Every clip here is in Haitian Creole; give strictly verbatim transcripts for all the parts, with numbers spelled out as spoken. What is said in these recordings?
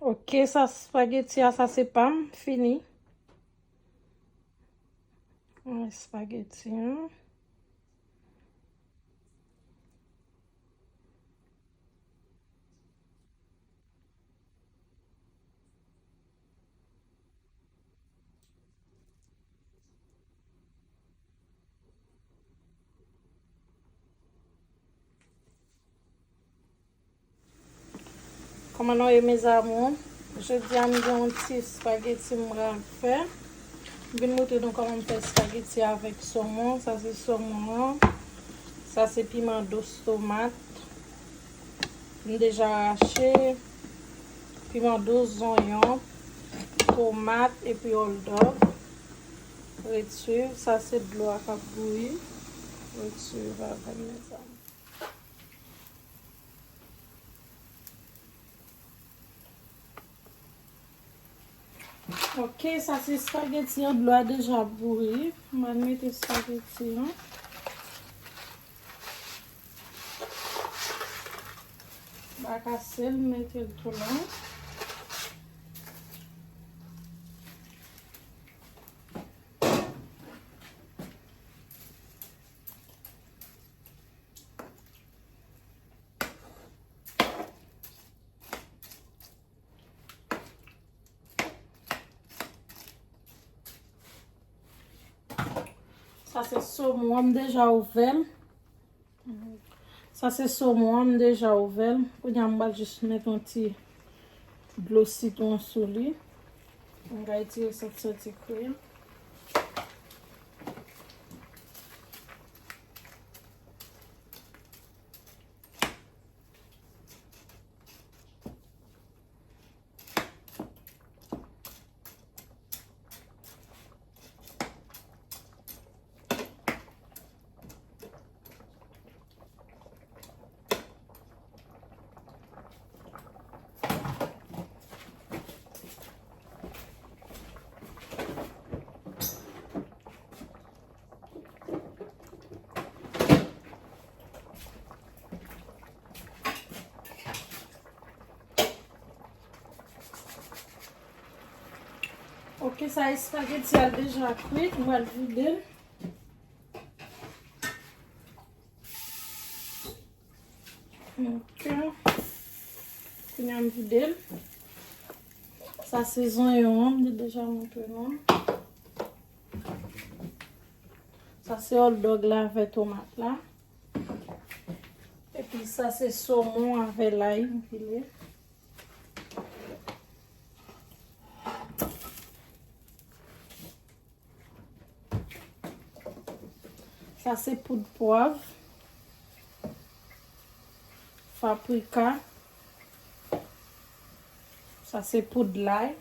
Ok, sa spageti a, sa se pa m, fini. Espageti an. Kòman nou ye, mes amours? Jodi a, m gen yon ti espageti m pral fè. M vin montre nou kòman m fè espageti avèk somon. Sa se somon an. Sa se piman dous, tomat. M deja rache. Piman dous, zonyon, tomat epi hòldòg. Ret swiv. Sa se dlo a k ap bouyi. Ret swiv avè m, mes amours. Ok, sa se espageti an, dlo a deja bouyi. M al mete espageti an. M pa kase l, mete l tou la. Sa se somon an, m deja ouvè l. Sa se somon an, m deja ouvè l. Kounye a m pral jis met yon ti dlo sitwon sou li. M ka retire sèt santi kri. Ok, sa espageti a deja kwit, m pral vide l. Ok. Kounye a m vide l. Sa se zonyon an, m te deja montre nou. Sa se hòldòg la avè tomat la. Epi sa se somon avè lay m pile. Sa se poud pwav, paprika. Sa se poud lay.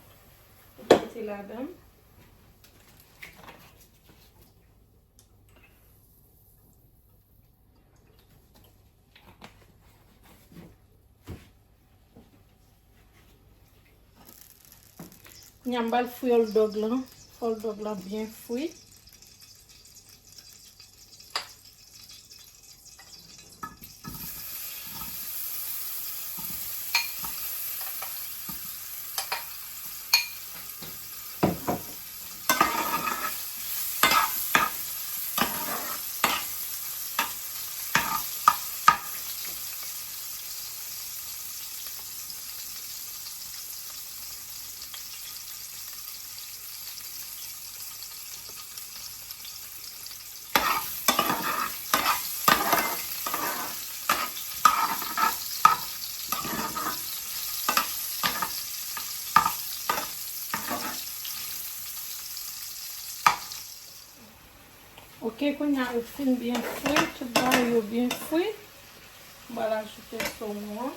Mete ladan. Kounye a m pral fri hòldòg lan. Fè hòldòg lan byen fri. Ok, kounye a yo fin byen fri, tout bagay yo byen fri. M pral ajoute somon an.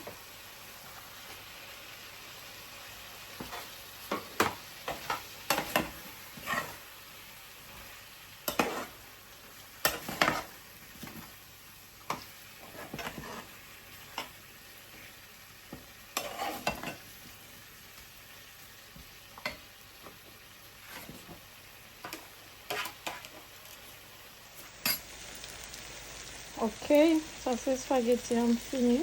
Ok, sa se espageti an fini.